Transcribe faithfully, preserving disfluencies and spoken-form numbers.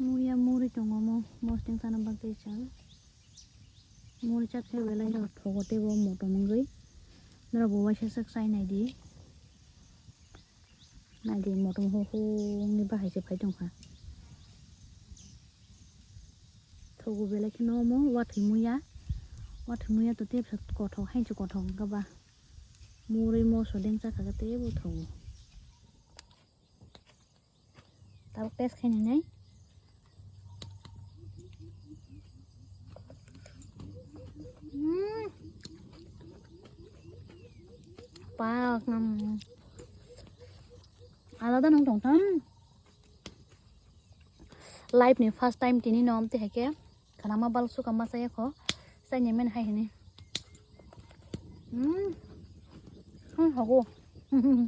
Muya muri tongo mo, mosdeng sana bagwi chal. Muri chak khe belai no thogo tei bo motom wngwi. Norok bo waisa sak chai nai di. Nai di motom ho ho wngwi bahai se phai tongkha. Thogo belai kheno omo wathwi muya. Wathwi muya to tebsa kothok, hainsi kothok wngkha ba. Muri moso dengsa kha khe teibo thogo. Tabuk test khainai nai. Mm. Pak, mm. Alada nang tong tham. Life ni first time tini nom te hake. Khanama bal suka masa ya kho. Sai nyemen hai hini. Hmm. Hmm, hago. Hmm.